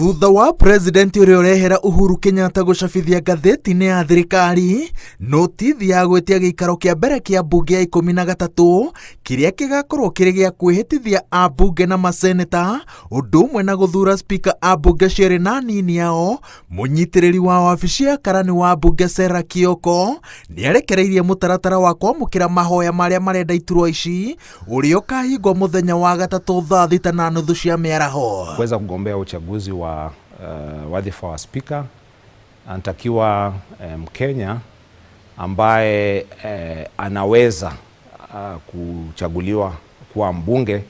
Thutha wa president ũrĩa ũrehera Uhuru Kenyatta gũcabithia ngathĩti-inĩ ya thirikari notithi ya gwĩtia gĩikaro kĩa mbere kĩa mbunge ya 13 kĩrĩa gĩgakorwo kĩrĩ gĩa kwĩhĩtithia ambunge na maseneta ũndũ ũmwe na gũthura spika a mbunge cierĩ na anini ao. Mũnyitĩrĩri wa wabici ya karani wa mbunge Sarah Kioko nĩarekereirie mũtaratara wa kwamũkĩra mahoya marĩa marenda iturwa ici ũrĩa ũkahingwo mũthenya wa gatatũ thaa 6:30 cia mĩaraho. Kuweza kugombea uchaguzi wa wadhifa wa spika anatakiwa Mkenya ambaye anaweza kuchaguliwa kuwa mbunge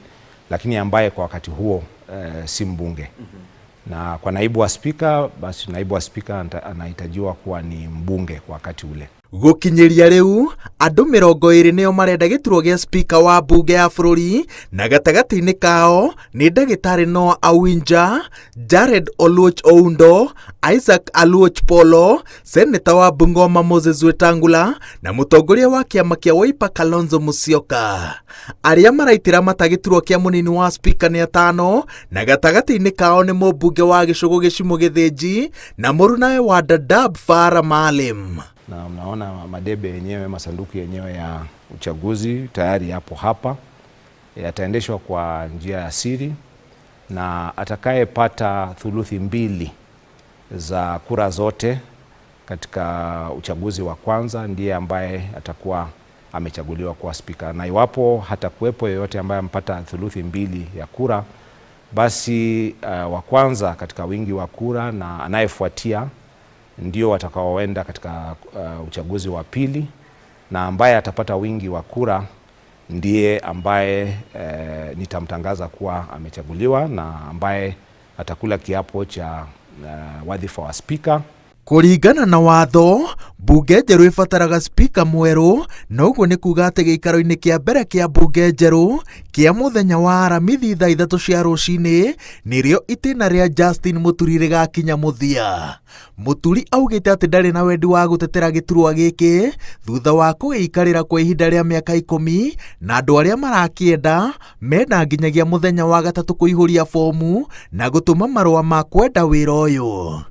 lakini ambaye kwa wakati huo si mbunge. Na kwa naibu wa spika, basi naibu wa spika anahitajiwa kuwa ni mbunge kwa wakati ule. Gũkinyĩria rĩu andũ 20 nĩo marenda gĩturwa gĩa spika wa mbunge ya bũrũri na gatagatĩ-inĩ kao nĩ ndagĩtarĩ Noah Awinja, Jared Oluoch Oundo, Isaac Aluoch Polo, seneta wa Bungoma Moses Wetangula na mũtongoria wa kĩama kĩa Wiper Kalonzo Musyoka. Arĩa maraitĩra mata gĩturwa kĩa mũnini wa spika nĩ atano na gatagatĩ-inĩ kao nĩ mũmbunge wa Gĩcũgũ Gĩcimũ Gĩthĩnji na mũrunawe wa Dadaab Farah Maalim. Na mnaona madebe yenyewe, masanduku yenyewe ya uchaguzi tayari yapo hapa, yataendeshwa kwa njia ya siri, na atakayepata thuluthi mbili za kura zote katika uchaguzi wa kwanza ndiye ambaye atakuwa amechaguliwa kuwa spika, na iwapo hatakuwepo yeyote ambaye amepata thuluthi mbili ya kura, basi wa kwanza katika wingi wa kura na anayefuatia ndio watakaoenda katika uchaguzi wa pili, na ambaye atapata wingi wa kura ndiye ambaye nitamtangaza kuwa amechaguliwa na ambaye atakula kiapo cha wadhifa wa spika. Kũringana na watho, mbunge njerũ ĩbataraga spika mwerũ, na ũguo nĩ kuga atĩ gĩikaro-inĩ kĩa mbere kĩa mbunge njerũ kĩa mũthenya wa Aramithi thaa 3 cia rũcinĩ nĩrĩo itĩna rĩa Justin Muturi rĩgakinya mũthia. Muturi augĩte atĩ ndarĩ na wendi wa gũtetera gĩturwa gĩkĩ thutha wa kũgĩikarĩra kwa ihinda rĩa mĩaka 10 na andũ arĩa marakĩenda mena nginyagia mũthenya wa gatatũ kũihũria bomu na gũtũma marũa ma kwenda wĩra ũyũ.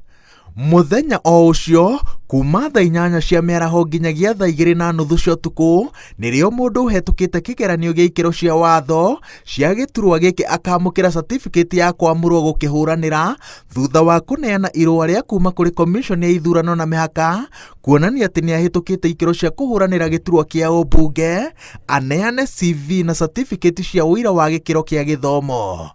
Mũthenya o ũcio kuma thaa 8 cia mĩaraho nginyagia thaa 2:30 cia ũtukũ nĩrĩo mũndũ ũhetũkĩte kĩgeranio gĩa ikĩro cia watho cia gĩturwa gĩkĩ akamũkĩra certificate ya kwamũrwo gũkĩhũranĩra thutha wa kũneana irũa rĩa kuma kũrĩ commission ya ithurano na mĩhaka kuonania atĩ nĩahĩtũkĩte ikĩro cia kũhũranĩra gĩturwa kĩa ũmbunge, aneane CV na certificate cia ũira wa gĩkĩro kĩa gĩthomo.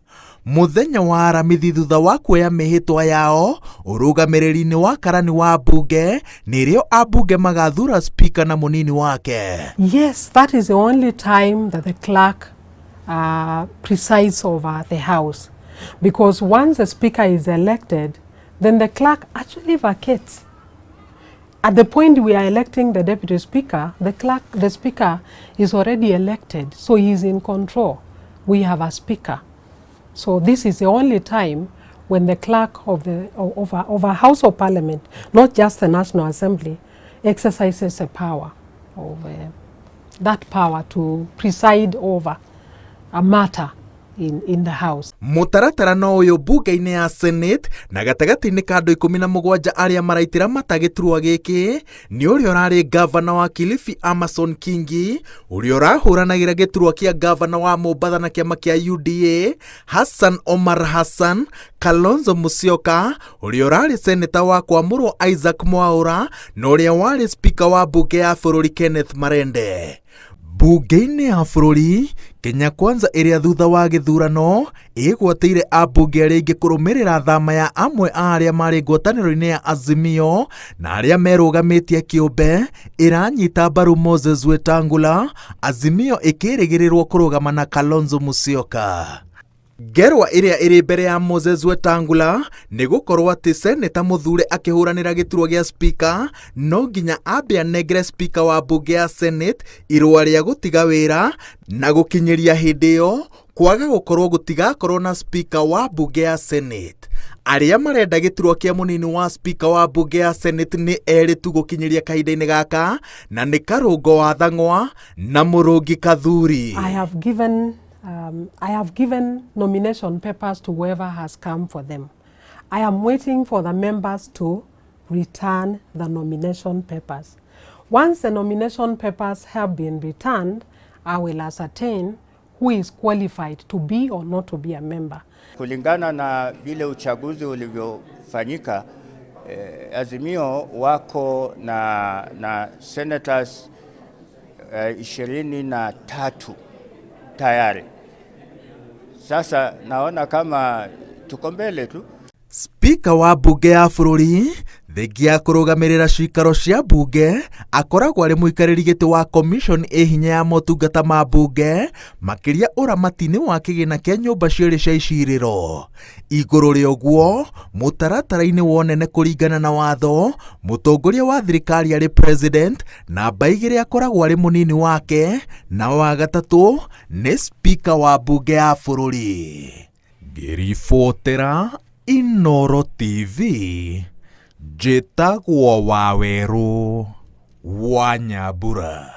Mũthenya wa Aramithi thutha wa kuoya mĩhĩtwa yao ũrũgamĩrĩri-inĩ wa karani wa mbunge nĩrĩo ambunge magathura spika na mũnini wake. Yes, that is the only time that the clerk presides over the house, because once the speaker is elected, then the clerk actually vacates. At the point we are electing the deputy speaker, the speaker is already elected, so he is in control. We have a speaker. So this is the only time when the clerk of a House of Parliament, not just the National Assembly, exercises the power of that power to preside over a matter in the House. Mũtaratara no ũyũ mbunge-inĩ ya Senate na gatagatĩ-inĩ ka andũ 17 arĩa maraitĩra mata gĩturwa gĩkĩ nĩ ũrĩa ũrarĩ gavana wa Kilifi Amason Kingi, ũrĩa ũrahũranagĩra gĩturwa kĩa gavana wa Mombatha na kĩama kĩa UDA Hassan Omar Hassan, Kalonzo Musyoka, ũrĩa ũrarĩ seneta wa kwamũrwo Isaac Mwaura na ũrĩa warĩ spika wa mbunge ya bũrũri Kenneth Marende. Mbunge-inĩ ya bũrũri Kenya Kwanza ĩrĩa thutha wa gĩthurano ĩgwatĩire ambunge arĩa aingĩ kũrũmĩrĩra thama ya amwe a arĩa marĩ ngwatanĩro-inĩ ya Azimio na arĩa merũgamĩtie kĩũmbe ĩranyita mbaru Moses Wetangula, Azimio ĩkĩrĩgĩrĩrwo kũrũgama na Kalonzo Musyoka. Ngerwa ĩrĩa ĩrĩ mbere ya Moses Wetangula nĩ gũkorwo atĩ seneta mũthure akĩhũranĩra gĩturwa gĩa spika no nginya ambe anengere spika wa mbunge ya Senate irũa rĩa gũtiga wĩra na gũkinyĩria hĩndĩ ĩyo kwaga gũkorwo gũtigakorwo na spika wa mbunge ya Senate. Arĩa marenda gĩturwa kĩa mũnini wa spika wa mbunge ya Senate nĩ erĩ tu gũkinyĩria kahinda-inĩ gaka na nĩ Karũngo wa Thang'wa na Mũrũngi Kathuri. I have given nomination papers to whoever has come for them. I am waiting for the members to return the nomination papers. Once the nomination papers have been returned, I will ascertain who is qualified to be or not to be a member. Kulingana na vile uchaguzi ulivyofanyika, Azimio wako na senators 23 tayari. Sasa naona kama tuko mbele tu. Spika wa mbunge ya bũrũri thengia ya kũrũgamĩrĩra ciikaro cia mbunge akoragwo arĩ mũikarĩri gĩtĩ wa commission ĩ hinya ya motungata ma mbunge makĩria ũramati-inĩ wa kĩgĩna kĩa nyũmba cierĩ cia icirĩro. Igũrũ rĩa ũguo, mũtaratara-inĩ wa ũnene kũringana na watho, mũtongoria wa thirikari arĩ president, namba 2 akoragwo arĩ mũnini wake, na wa gatatũ nĩ spika wa mbunge ya bũrũri. Ngĩribotera Inooro TV, njĩtagwo Wawerũ wa Nyambura.